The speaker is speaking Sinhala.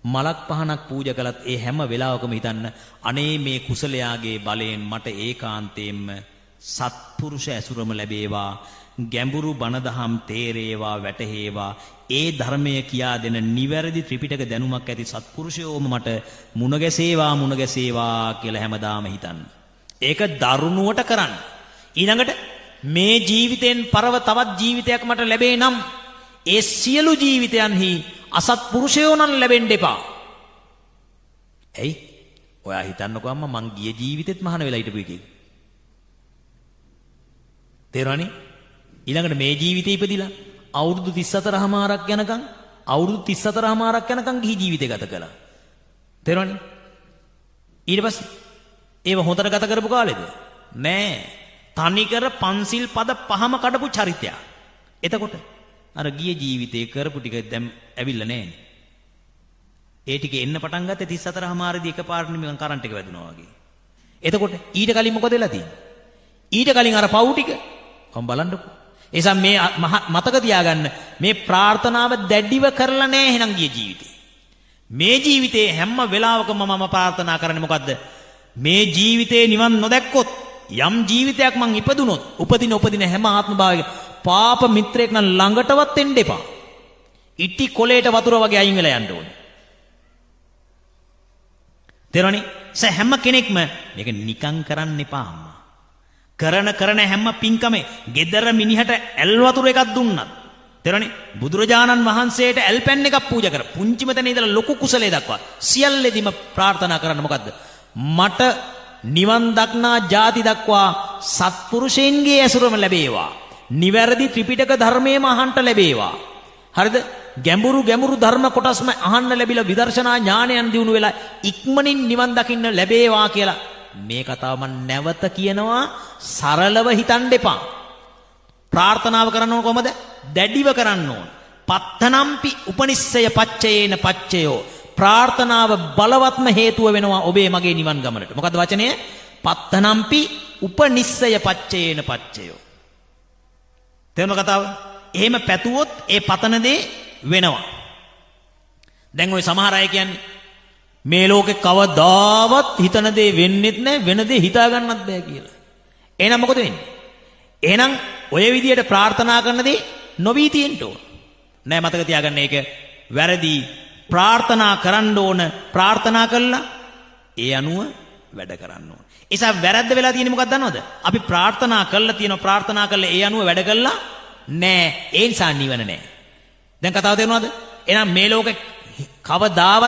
මලක් පහනක් පූජා කළත් ඒ හැම වෙලාවකම හිතන්න අනේ මේ කුසලයාගේ බලයෙන් මට ඒකාන්තයෙන්ම සත්පුරුෂ ඇසුරම ලැබේවා, ගැඹුරු බණ දහම් තේරේවා, වැටහේවා, ඒ ධර්මය කියා දෙන නිවැරදි ත්‍රිපිටක දැනුමක් ඇති සත්පුරුෂයෝම මට මුණ ගැසේවා මුණ ගැසේවා කියලා හැමදාම හිතන්න. ඒක දරුණුවට කරන්න. ඊළඟට මේ ජීවිතෙන් පරව තවත් ජීවිතයක් මට ලැබේ නම් ඒ සියලු ජීවිතයන්හි අසත්පුරුෂයෝ නම් ලැබෙන්න එපා. ඇයි? ඔයා හිතන්නකෝ අම්මා මං ගිය ජීවිතෙත් මහාන වෙලා හිටපු එකෙක්. තේරුණානේ? ඊළඟට මේ ජීවිතේ ඉපදිලා අවුරුදු 34.5ක් යනකම් අවුරුදු 34.5ක් යනකම් ගිහි ජීවිතය ගත කළා. තේරුණානේ? ඊට පස්සේ ඒව හොඳට ගත කරපු කාලෙද? නෑ. තනිකර පන්සිල් පද පහම කඩපු චරිතයක්. එතකොට අර ගිය ජීවිතේ කරපු ටික දැන් ඇවිල්ලා නෑනේ. ඒ ටික එන්න පටන් ගත්තේ 34.5 දී එකපාරට නිකන් කරන්ට් එක වැදුනා වගේ. එතකොට ඊට කලින් මොකද වෙලා තියෙන්නේ? ඊට කලින් අර පව් ටික මම බලන්නකෝ. ඒ නිසා මේ මතක තියාගන්න මේ ප්‍රාර්ථනාව දැඩිව කරලා නෑ එහෙනම් ගිය ජීවිතේ. මේ ජීවිතේ හැම වෙලාවකම මම ප්‍රාර්ථනා කරන්නේ මොකද්ද? මේ ජීවිතේ නිවන් නොදැක්කොත් යම් ජීවිතයක් මං ඉපදුනොත් උපදින උපදින හැම ආත්ම භාවයක පාප මිත්‍රයෙක් නම් ළඟටවත් එන්න එපා. ඉටි කොලේට වතුර වගේ අයින් වෙලා යන්න ඕනේ. තේරෙනවනේ? හැම කෙනෙක්ම මේක නිකන් කරන්න එපා අම්මා. කරන කරන හැම පින්කමේ gedara මිනිහට ඇල් වතුර එකක් දුන්නත් තේරෙනවනේ? බුදුරජාණන් වහන්සේට ඇල් පැන් එකක් පූජා කර පුංචිම තැන ඉඳලා ලොකු කුසලයේ දක්වා සියල්ලෙදිම ප්‍රාර්ථනා කරන්න මොකද්ද? මට නිවන් දක්නා ජාති දක්වා සත්පුරුෂයන්ගේ ඇසුරම ලැබේවා. නිවැරදි ත්‍රිපිටක ධර්මයේම අහන්න ලැබේවා. හරිද? ගැඹුරු ගැඹුරු ධර්ම කොටස්ම අහන්න ලැබිලා විදර්ශනා ඥානයන් දිනු වෙලා ඉක්මනින් නිවන් දකින්න ලැබේවා කියලා මේ කතාව මම නැවත කියනවා, සරලව හිතන්න එපා. ප්‍රාර්ථනාව කරන්න ඕන කොහමද? දැඩිව කරන්න ඕන. පත්තනම්පි උපනිස්සය පච්චයේන පච්චයෝ. ප්‍රාර්ථනාව බලවත්ම හේතුව වෙනවා ඔබේ මගේ නිවන් ගමනට. මොකද්ද වචනය? පත්තනම්පි උපනිස්සය පච්චයේන පච්චයෝ. තේරුණා කතාව? එහෙම පැතුවොත් ඒ පතන දේ වෙනවා. දැන් ඔය සමහර අය කියන්නේ මේ ලෝකේ කවදාවත් හිතන දේ වෙන්නෙත් නෑ, වෙන දේ හිතා ගන්නත් බෑ කියලා. එහෙනම් මොකද වෙන්නේ? එහෙනම් ඔය විදියට ප්‍රාර්ථනා කරන දේ නොවී තියෙන්න ඕන. නෑ, මතක තියාගන්න ඒක වැරදි. ප්‍රාර්ථනා කරන්න ඕන, ප්‍රාර්ථනා කළා ඒ අනුව වැඩ කරන්න ඕන. ඒ නිසා වැරද්ද වෙලා තියෙන්නේ මොකක්ද දන්නවද? අපි ප්‍රාර්ථනා කළා තියෙනවා, ප්‍රාර්ථනා කළා ඒ අනුව වැඩ කළා නෑ. ඒ නිසා නිවන නෑ. දැන් කතාව තේරුණාද? එහෙනම් මේ ලෝකේ කවදාවත්